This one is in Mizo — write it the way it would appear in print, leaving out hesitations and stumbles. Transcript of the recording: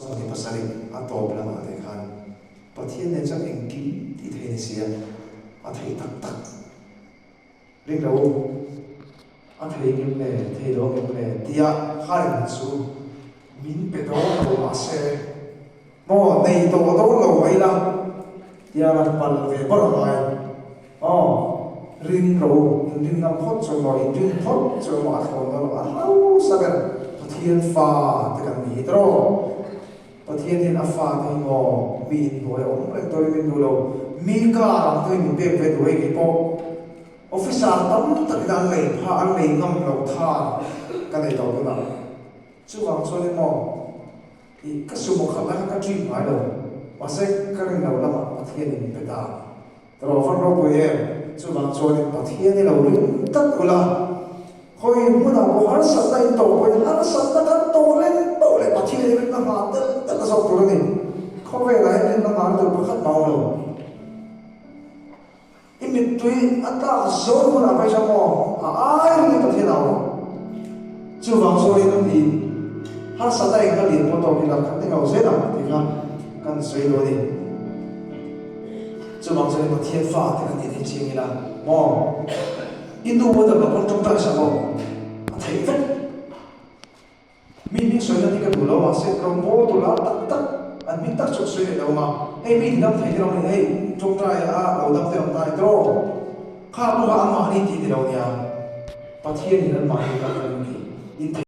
27 a tawp lamah te khan Pathian nen chuan engkim tih thei a ni si a, a thei tak tak. Ring lo u, a thei ngem le, thei lo ngem le tia kharin chu min pe dawn lo mahse maw nei tawh dawn lo mai la tia la pal ve bawrh a ngai. Aw, ring lo u, in ring ngam phawt chu maw, in ring phawt chu maw a thlawn dawn lo a hausa ber Pathian fa te kan ni hi tawh. Pathian hian a fate hi maw mi inhnuai a awm reng turin min duh lo, mi kar ang tuin min pek ve duh hei kei pawh officer tam takin an lei pha an lei ngam loh than ka nei tawh tunah. Chuvang chuanin maw ih ka sumo khat lai kha ka dream ngai lo, mahse ka rin loh lamah Pathian in min pe ta. Rawh van ropui em? Chuvang chuanin Pathian i lo ring tlat ula, khawi hmunah pawh harsatna in tawh pawhin harsatna kan tawh leng poh leh Pathian i rinna nghah tel tel a zawk tur a ni. Khawvelah hian rinna nghahna tur pakhat mah a awm lo. I mittui a tlak zo hmunah phei chuan maw a ai ringin Pathian a awm ang. Chuvang chuanin i harsatna eng kha lian pawh tawk ila kan ti ngau zel ang tih kha kan sawi duh a ni. Chuvang chuan Pathian fa te kan tih theih chiang ila maw? I nu a dam loh pawn tawngtai sak aw, a theih vek. Mi hming sawi nan hi ka duh lo mahse rawngbawl tur lar tak tak an hming tak chu ka sawi leh lo ang a, hei mi ti dam thei te lo ni hei tawngtai a lo dam te awm ta ni tawh kha pawh kha anmahni tih ni lo nia Pathianin anmahni kal tlang a ni.